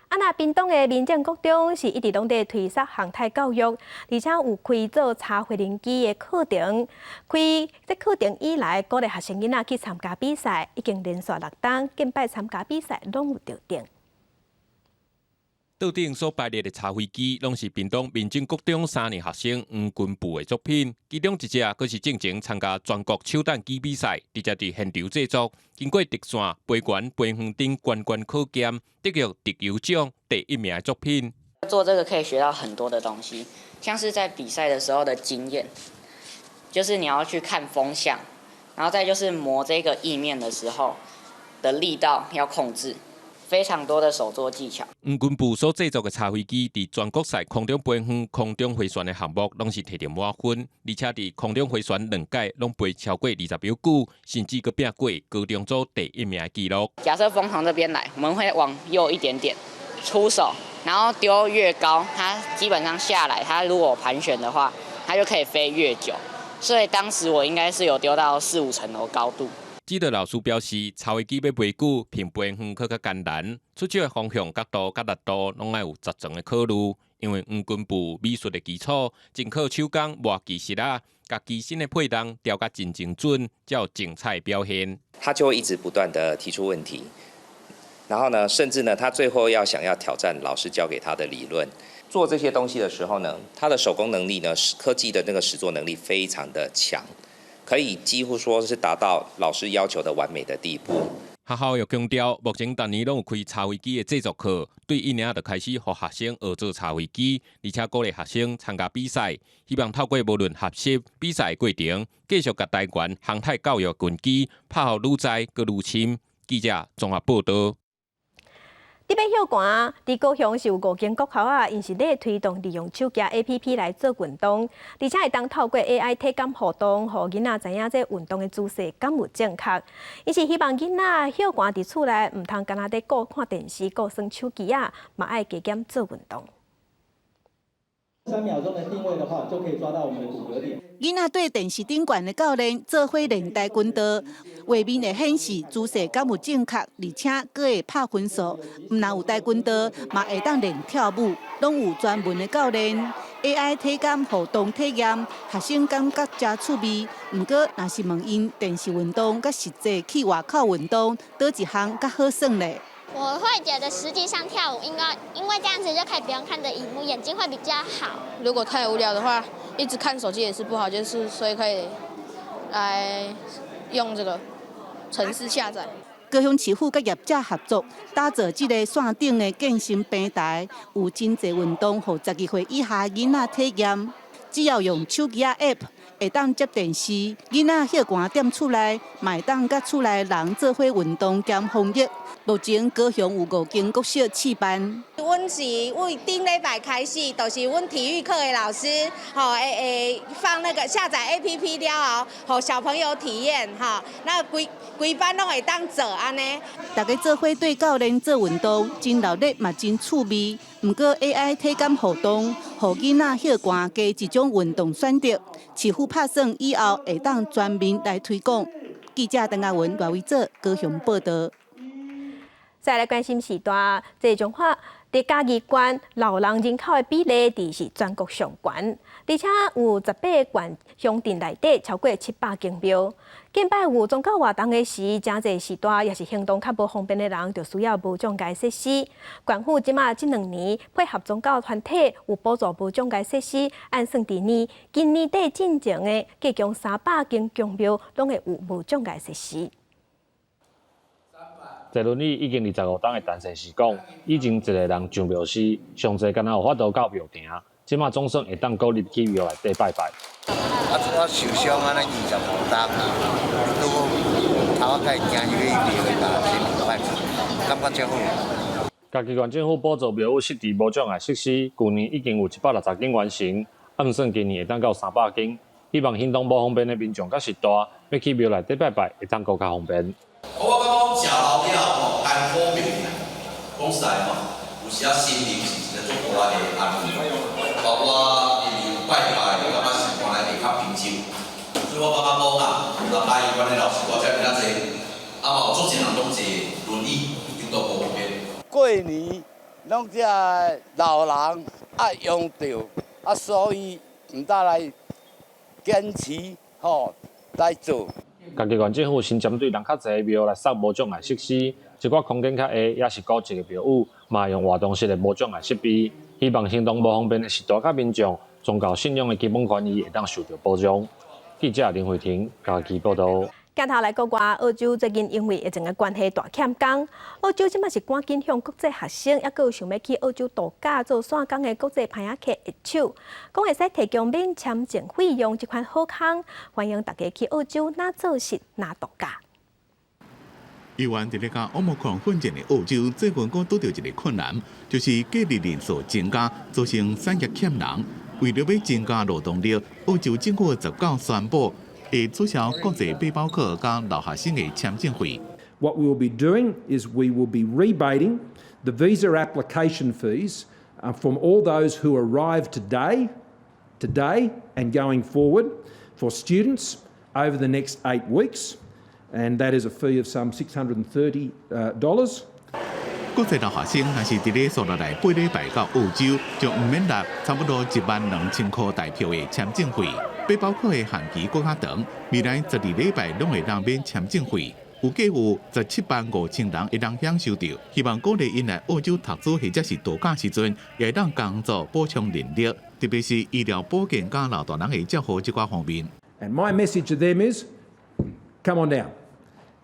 啊，若屏東的民政國中是一直攏佇推捒航太教育，而且有開做柴飛輪機的課程。開這課程以來，鼓勵學生囡仔去參加比賽，已經連續六冬近擺參加比賽攏有得獎。桌頂所擺列的柴飛機，攏是屏東民政國中三年學生黃君富的作品。其中一隻，閣是進前參加全國手彈機比賽，直接佇現場製作，經過直線、飛懸、飛遠等關關考驗，得著特優獎第一名的作品。做這個可以學到很多的東西，像是在比賽的時候的經驗，就是你要去看風向，然後再就是磨這個翼面的時候的力道要控制。非常多的手作技巧。黃君布所製作的茶飛機，佇全國賽空中飛遠、空中回旋的項目，攏是摕著滿分，而且佇空中回旋兩屆攏飛超過20秒久，甚至閣拚過高中組第一名的紀錄。假設風從這邊來，我們會往右一點點出手，然後丟越高，它基本上下來，它如果盤旋的話，它就可以飛越久。所以當時我應該是有丟到四五層樓高度。指導老師表示，茶飛機欲飛久，憑飛遠閣較艱難，出手的方向、角度佮力度，攏愛有十全的考慮。因為黃君布美術的基礎，真靠手工磨機石仔，共機身的配重調甲真精準，才有精彩表現。他就會一直不斷的提出問題，然後呢，甚至呢，他最後要想要挑戰老師教給他的理論。做這些東西的時候呢，他的手工能力呢，科技的那個實作能力非常的強。可以幾乎說是達到老師要求的完美的地步。學校又強調，目前逐年攏有開茶飛機的製作課，對一年就開始予學生學做茶飛機，而且鼓勵學生參加比賽，希望透過無論學習比賽的過程，繼續共台灣航太教育根基拍予愈在閣愈深。記者綜合報導。特別休寒，佇高雄是有五間國校啊，𪜶是咧推動利用手機 APP 來做運動，而且會當透過 AI 體感互動，予囡仔知影這運動的姿勢敢有正確。𪜶是希望囡仔歇寒佇厝內，毋通干焦佇顧看電視、顧耍手機仔，嘛愛加減做運動。 3秒鐘的定位的話，就可以抓到我們的骨骼點。囡仔對電視頂懸的教練做伙練跆拳道，畫面會顯示姿勢敢有正確，而且閣會拍分數。毋但有跆拳道，嘛會當練跳舞，攏有專門的教練。AI 體感互動體驗，學生感覺誠趣味。毋過，若是問𪜶電視運動佮實際去外口運動，佗一項較好耍咧？我會覺得實際上跳舞應該，因為這樣子就可以不用看着螢幕，眼睛會比較好。如果太無聊的話，一直看手機也是不好，就是所以可以來用這個程式下載。高雄市府佮業者合作，打造這個線頂的健身平台，有真濟運動，予12歲以下囡仔體驗。只要用手機仔 App，會當接電視，囡仔歇寒踮厝內，嘛會當佮厝內人做伙運動兼防疫。目前高雄有五間國小試辦。阮是為頂禮拜開始，就是阮體育課的老師，吼會會放那個下載 APP 了後，予小朋友體驗，吼，那規規班攏會當做按呢。大家做伙對教練做運動，真熱鬧嘛真趣味。毋過 AI 體感互動，予囡仔歇寒加一種運動選擇。市府拍算以後會當全面來推廣。記者鄧亞文、賴維哲高雄報導。再來關心時段，這種話，佇嘉義縣老人人口的比例，佇是全國上懸，而且有18個縣鄉鎮內底超過700間廟。近擺有宗教活動的時，誠濟序大抑是行動較無方便的人，就需要無障礙設施。縣府這馬這兩年配合宗教團體，有補助無障礙設施，按算佇呢今年底進前的，計共300間宮廟攏會有無障礙設施。坐輪椅已經25冬的陳先生講，以前一個人上廟時，上濟敢若有法度到廟埕，這馬總算會當閣入去廟內底拜拜。啊，我受傷按呢25冬啊，拄頭仔蓋行入去廟內共神明拜拜，感覺真好。嘉義縣政府補助廟宇設置無障礙設施，舊年已經有160間完成，按算今年會當到300間。希望行動無方便的民眾佮序大，欲去廟內底拜拜，會當閣較方便。我感覺講食老了吼，艱苦袂啦。講實在吼，有時仔心靈是一個足大的安慰。包括因為有拜拜，你感覺心肝內會較平靜。所以我感覺講啊，那嘉義縣的老序大遮爾仔濟，啊嘛有足濟人攏坐輪椅，行動無方便。過年攏這老人愛用著，啊，所以毋得來堅持吼來做。嘉義縣政府先針對人較濟的廟來設無障礙設施，一寡空間較下，抑是古蹟的廟宇，嘛用活動式的無障礙設備，希望行動無方便的序大佮民眾，宗教信仰的基本權益會當受著保障。記者林慧婷嘉義報導。鏡頭來國外，澳洲最近因為疫情的關係大欠工。澳洲這馬是趕緊向國際學生，抑閣有想欲去澳洲度假做散工的國際攀仔客握手，講會使提供免簽證費用這款好康，歡迎大家去澳洲若做實若度假。猶原佇咧佮 Omicron 奮戰的澳洲，最近閣拄著一个困難，就是隔離人數增加，造成產業欠人。為著欲增加勞動力，澳洲政府19宣布會取消國際背包客佮留學生的簽證費。 What we will be doing is we will be rebating the visa application fees from all those who arrive today and going forward for students over the next 8 weeks, and that is a fee of some $630. 國際留學生若是佇咧紲落來8禮拜到澳洲，就毋免納差不多12,000箍台票的簽證費。背包客的限期閣較長，未來12禮拜攏會當免簽證費。預計有175,000人會當享受著。希望鼓勵𪜶來澳洲讀書或者是度假時陣，也會當工作補充人力，特別是醫療保健佮老大人的照護這寡方面。 And my message to them is, come on down.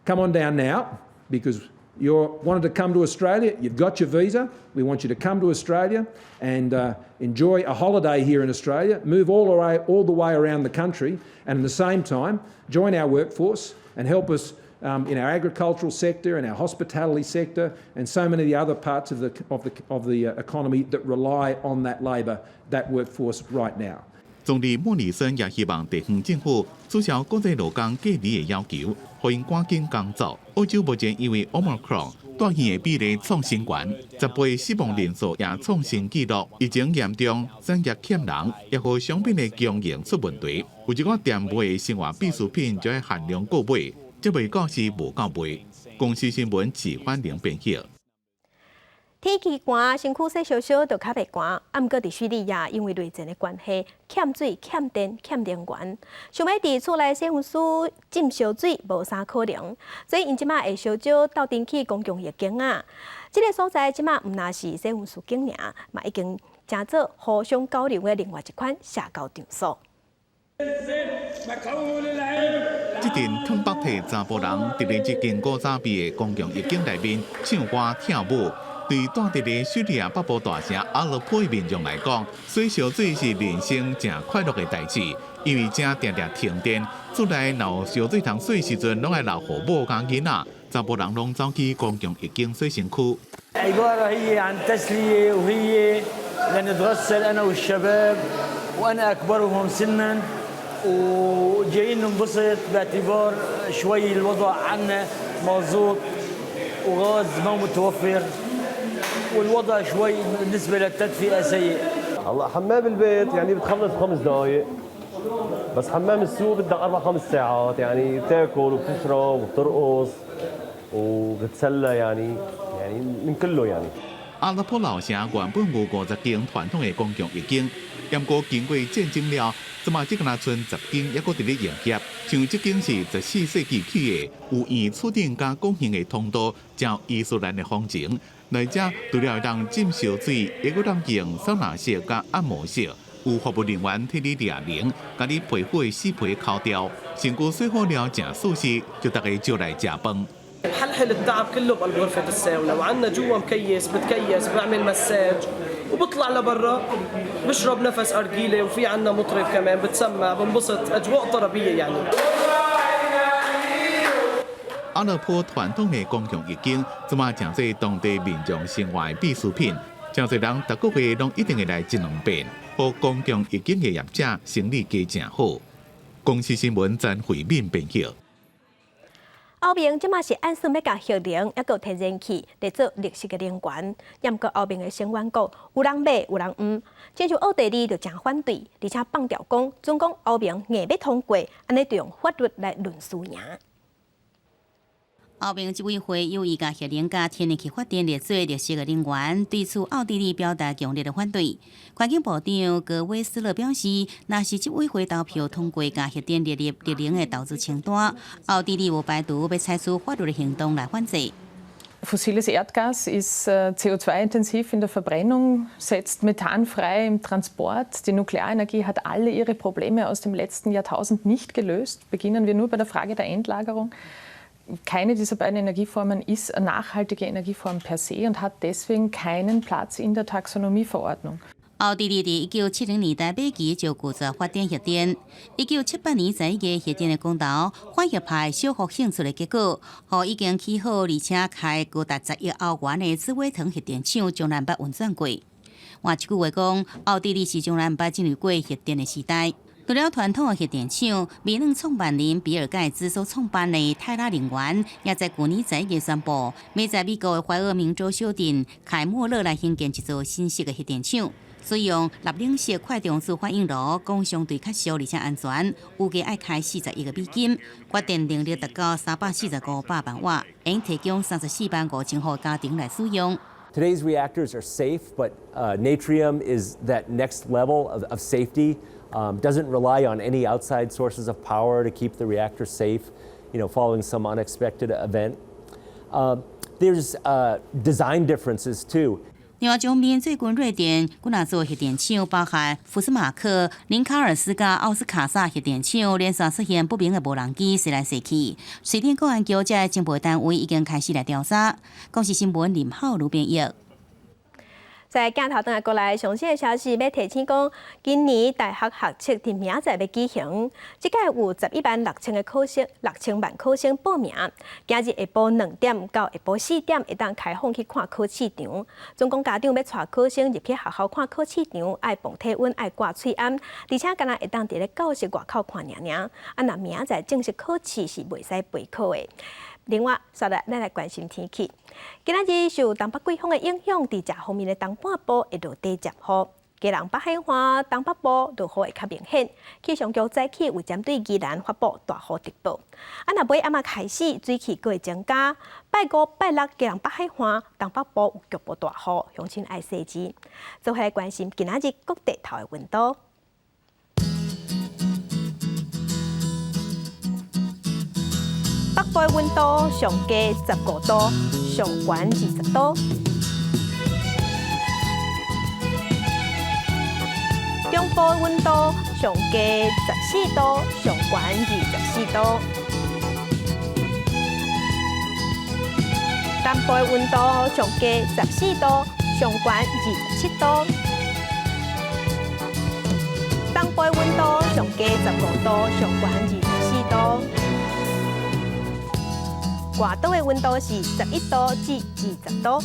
Come on down now, because you wanted to come to Australia, you've got your visa. We want you to come to Australia and enjoy a holiday here in Australia, move all the way around the country, and at the same time, join our workforce and help us in our agricultural sector, in our hospitality sector, and so many of the other parts of the economy that rely on that labour, that workforce right now. 總理莫里森也希望地方政府取消國際勞工隔離的要求，予𪜶趕緊工作。澳洲目前因為 Omicron 住院的比例創新懸，10倍死亡人數也創新紀錄，疫情嚴重，產業欠人，也予商品的供應出問題。有一寡店賣的生活必需品就愛限量購買，這袂夠是無夠賣。公視新聞齊歡玲編譯。天氣寒，身軀洗燒燒就較袂寒。啊，毋過佇敘利亞，因為內戰的關係，欠水、欠電、欠能源，想欲佇厝內洗身軀浸燒水，無啥可能。所以𪜶這馬會相招鬥陣去公共浴間仔。這个所在這馬毋但是洗身軀間爾，嘛已經成做互相交流的另外一款社交場所。這陣褪腹體查埔人佇咧這間古早味的公共浴間內面唱歌跳舞。對蹛佇咧敘利亞北部大城阿勒頗的民眾來講，洗燒水是人生誠快樂的代誌，因為遮定定停電，厝內若有燒水通洗時陣，攏愛留予某佮囡仔，查埔人攏走去公共浴間洗身軀。 عبارة هي عن تسلية وهي لنتغسل أنا والشباب وأنا أكبرهم سنا وجايين ننبسط باعتبار شوي الوضع عنا مازوت وغاز ما متوفر والوضع شوي بالنسبة للتدفئة سيء. هلا حمام البيت يعني بتخلص ب5 دقائق، بس حمام السوق بدك 4-5 ساعات، يعني بتاكل وبتشرب وبترقص وبتتسلى، يعني من كله يعني。阿勒頗老城原本有50間傳統的公共浴間，毋過經過戰爭了，這馬只干焦賰10間猶閣佇咧營業。像這間是14世紀起的，有圓柱頂佮拱形的通道，誠有伊斯蘭的風情。來遮除了會當浸燒水，猶閣當用桑拿室佮按摩室，有服務人員替你掠龍，共你皮膚的死皮摳掉，身軀洗好了誠舒適，就逐家招來食飯。 بحلحل التعب كله بقلب غرفة الساونا، وعندنا جوا مكيس، بتكيس، بعمل مساج وبطلع لبرا بشرب نفس أرجيلة، وفي عندنا مطرب كمان بتسمع، بنبسط، أجواء طربية يعني. 阿勒頗傳統的公共浴間，這馬成做當地民眾生活的必需品。誠濟人逐個月攏一定會來一兩遍，予公共浴間的業者生意加誠好。公視新聞曾慧敏編譯。歐盟這馬是按算欲共核能抑閣天然氣列做綠色的能源，毋過歐盟的成員國有人買有人毋，親像奧地利就誠反對，而且放調講，準講歐盟硬欲通過，按呢就用法律來論輸贏。歐盟執委會有意共核能佮天然氣發電列做綠色的能源，對此奧地利表達強烈的反對。環境部長格威斯勒表示，若是執委會投票通過共核電列入綠能的投資清單，奧地利無排除欲採取法律的行動來反制。 Fossiles Erdgas ist CO2-intensiv in der Verbrennung, setzt Methan frei im Transport. Die Nuklearenergie hat alle ihre Probleme aus dem letzten Jahrtausend nicht gelöst. Beginnen wir nur bei der Frage der Endlagerung. Keine dieser beiden Energieformen ist eine nachhaltige Energieform per se und hat deswegen keinen Platz in der Taxonomieverordnung. 奧地利佇1970年代尾期就拒絕發展核電。1978年11月，核電的公投，反核派小幅勝出的結果，予已經起好而且開高達10億歐元的紫微藤核電廠從來毋捌運轉過。換一句話講，奧地利是從來毋捌進入過核電的時代。除了傳統的核電廠，微軟創辦人比爾蓋茨所創辦的泰拉能源，也在舊年11月宣布，欲在美國的懷俄明州小鎮凱莫勒來興建一座新式的核電廠，使用鈉冷式快中子反應爐，講相對較俗而且安全，預計愛開40億美金，發電能力達到345百萬瓦，會提供34萬5千戶家庭來使用。 Today's reactors are safe, but natrium is that next level of safety. Doesn't rely on any outside sources of power to keep the reactor safe following some unexpected event. There's design differences too. 另外，方面最近瑞典幾若座核電廠，包含福斯馬克、林卡爾斯佮奧斯卡薩核電廠，連續出現不明的無人機飛來飛去。瑞典國安局這情報單位已經開始來調查。公視新聞林浩如編譯。在鏡頭轉來過來，上新的消息欲提醒講，今年大學學測佇明仔載欲舉行，這屆有11萬6千個考生，6000萬考生報名。今日下晡2點到下晡4點，會當開放去看考試場。總共家長欲帶考生入去學校看考試場，愛磅體溫，愛掛喙罨，而且干焦會當佇咧教室外口看爾爾。啊，若明仔載正式考試是袂使備考的。另外，紲來咱來關心天氣。今仔日受東北季風的影響，佇這方面的東半部會落短暫雨，基隆北海岸東北部落雨會較明顯。氣象局早起有針對宜蘭發布大雨特報。啊，若尾暗仔開始水汽閣會增加，拜五、拜六基隆北海岸東北部有局部大雨，鄉親愛細緻。做伙來關心今仔日各地頭的溫度。北部的溫度上低15度，上懸20度。中部的溫度上低14度，上懸24度。南部的溫度上低14度，上懸27度。東部的溫度上低15度，上懸24度。外島的溫度是11度至20度。